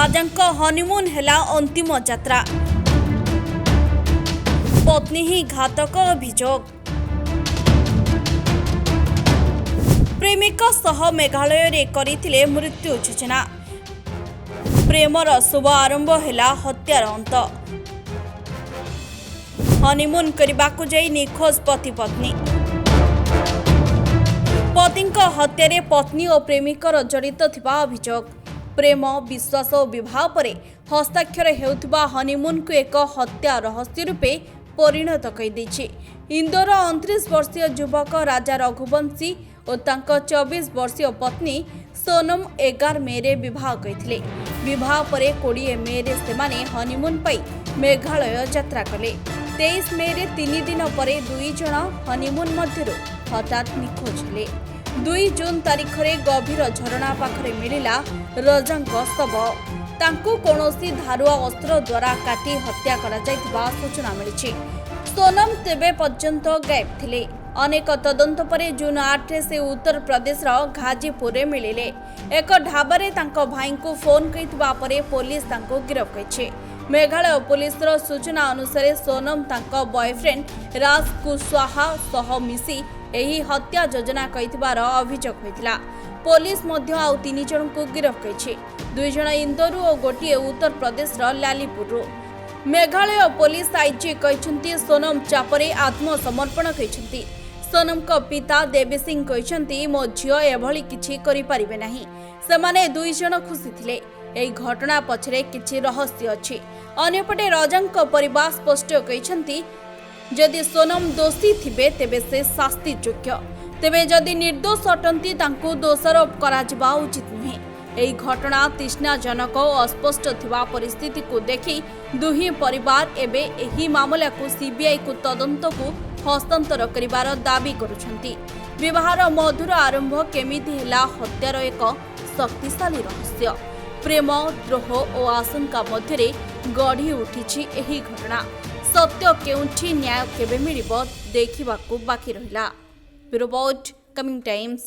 ରାଜାଙ୍କ ହନିମୁନ୍ ହେଲା ଅନ୍ତିମ ଯାତ୍ରା। ପତ୍ନୀ ହିଁ ଘାତକ ଅଭିଯୋଗ। ପ୍ରେମିକ ସହ ମେଘାଳୟରେ କରିଥିଲେ ମୃତ୍ୟୁ ଯୋଜନା। ପ୍ରେମର ଶୁଭ ଆରମ୍ଭ ହେଲା ହତ୍ୟାର ଅନ୍ତ। ହନିମୁନ୍ କରିବାକୁ ଯାଇ ନିଖୋଜ ପତି ପତ୍ନୀ। ପତିଙ୍କ ହତ୍ୟାରେ ପତ୍ନୀ ଓ ପ୍ରେମିକର ଜଡ଼ିତ ଥିବା ଅଭିଯୋଗ। ପ୍ରେମ, ବିଶ୍ୱାସ ଓ ବିବାହ ପରେ ହସ୍ତାକ୍ଷର ହେଉଥିବା ହନିମୁନ୍କୁ ଏକ ହତ୍ୟା ରହସ୍ୟ ରୂପେ ପରିଣତ କରିଦେଇଛି। ଇନ୍ଦୋରର 29 ବର୍ଷୀୟ ଯୁବକ ରାଜା ରଘୁବଂଶୀ ଓ ତାଙ୍କ 24 ବର୍ଷୀୟ ପତ୍ନୀ ସୋନମ 11 ମେରେ ବିବାହ କରିଥିଲେ। ବିବାହ ପରେ 20 ମେରେ ସେମାନେ ହନିମୁନ୍ ପାଇଁ ମେଘାଳୟ ଯାତ୍ରା କଲେ। 23 ମେରେ 3 ଦିନ ପରେ 2 ଜଣ ହନିମୁନ୍ ମଧ୍ୟରୁ ହଠାତ୍ ନିଖୋଜ ହେଲେ। 2 ଜୁନ୍ ତାରିଖରେ ଗଭୀର ଝରଣା ପାଖରେ ମିଳିଲା ରଜାଙ୍କ ଶବ। ତାଙ୍କୁ କୌଣସି ଧାରୁଆ ଅସ୍ତ୍ର ଦ୍ୱାରା କାଟି ହତ୍ୟା କରାଯାଇଥିବା ସୂଚନା ମିଳିଛି। ସୋନମ ତେବେ ପର୍ଯ୍ୟନ୍ତ ଗାଏବ ଥିଲେ। ଅନେକ ତଦନ୍ତ ପରେ ଜୁନ୍ 8ରେ ସେ ଉତ୍ତରପ୍ରଦେଶର ଘାଜିପୁରରେ ମିଳିଲେ। ଏକ ଢାବାରେ ତାଙ୍କ ଭାଇଙ୍କୁ ଫୋନ୍ କରିଥିବା ପରେ ପୋଲିସ ତାଙ୍କୁ ଗିରଫ କରିଛି। ମେଘାଳୟ ପୋଲିସର ସୂଚନା ଅନୁସାରେ ସୋନମ ତାଙ୍କ ବୟଫ୍ରେଣ୍ଡ ରାଜ କୁଶୱାହା ସହ ମିଶି ଏହି ହତ୍ୟା ଯୋଜନା କରିଥିବାର ଅଭିଯୋଗ ହୋଇଥିଲା। ପୋଲିସ ମଧ୍ୟ ଆଉ 3 ଜଣଙ୍କୁ ଗିରଫ କରିଛି, 2 ଜଣ ଇନ୍ଦୋରରୁ ଓ ଗୋଟିଏ ଉତ୍ତରପ୍ରଦେଶର ଲାଲିପୁରରୁ। ମେଘାଳୟ ପୋଲିସ ଆଇଜି କହିଛନ୍ତି, ସୋନମ ଚାପରେ ଆତ୍ମସମର୍ପଣ କରିଛନ୍ତି। ସୋନମଙ୍କ ପିତା ଦେବୀ ସିଂ କହିଛନ୍ତି, ମୋ ଝିଅ ଏଭଳି କିଛି କରିପାରିବେ ନାହିଁ। ସେମାନେ 2 ଜଣ ଖୁସି ଥିଲେ। ଏହି ଘଟଣା ପଛରେ କିଛି ରହସ୍ୟ ଅଛି। ଅନ୍ୟପଟେ ରଜାଙ୍କ ପରିବାର ସ୍ପଷ୍ଟ କହିଛନ୍ତି, ଯଦି ସୋନମ ଦୋଷୀ ଥିବେ ତେବେ ସେ ଶାସ୍ତି ଯୋଗ୍ୟ। ତେବେ ଯଦି ନିର୍ଦ୍ଦୋଷ ଅଟନ୍ତି, ତାଙ୍କୁ ଦୋଷାରୋପ କରାଯିବା ଉଚିତ ନୁହେଁ। ଏହି ଘଟଣା ତୃଷ୍ଣାଜନକ ଓ ଅସ୍ପଷ୍ଟ ଥିବା ପରିସ୍ଥିତିକୁ ଦେଖି ଦୁହେଁ ପରିବାର ଏବେ ଏହି ମାମଲାକୁ ସିବିଆଇକୁ ତଦନ୍ତକୁ ହସ୍ତାନ୍ତର କରିବାର ଦାବି କରୁଛନ୍ତି। ବିବାହର ମଧୁର ଆରମ୍ଭ କେମିତି ହେଲା ହତ୍ୟାର ଏକ ଶକ୍ତିଶାଳୀ ରହସ୍ୟ? ପ୍ରେମ, ଦ୍ରୋହ ଓ ଆଶଙ୍କା ମଧ୍ୟରେ ଗଢ଼ି ଉଠିଛି ଏହି ଘଟଣା। ସତ୍ୟ କେଉଁଠି, ନ୍ୟାୟ କେବେ ମିଳିବ, ଦେଖିବାକୁ ବାକି ରହିଲା। Bureau report, Coming Times.